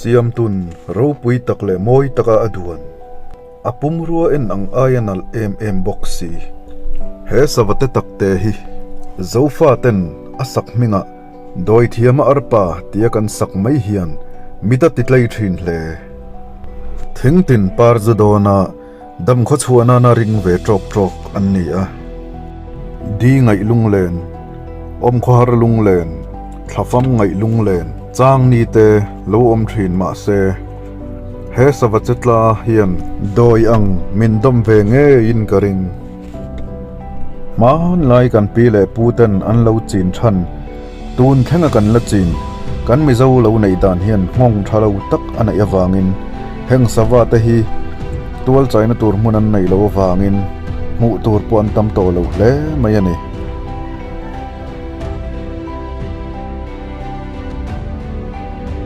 Siamtun ropui tak leh mawi taka a duan. A pumrua en ang aia nalh em em bawk si. He savate takte hi Zofaten a sak hmingah Dawithiama arpa tia kan sak mai hian mit a titlei thin hle. Thingtin par zu dawna Damkhaw chhuah nana ring ve tawk tawk an ni a. Di ngaih lunglen, awmkhawhar lunglen, thlafam ngaih lunglen chang ni te lo awm thin mah se, he sava che tla hian dawi ang min dawm ve ngeiin ka ring. Hmanlai kan pi leh pu ten an lo chin than, tun thlenga kan la chin, kan Mizo lo neih dan hian nghawng tha lo tak a neih avangin heng sava te hi tual chaina tur hmun an neih loh avangin hmuh tur pawh an tam tawh lo hle mai a ni.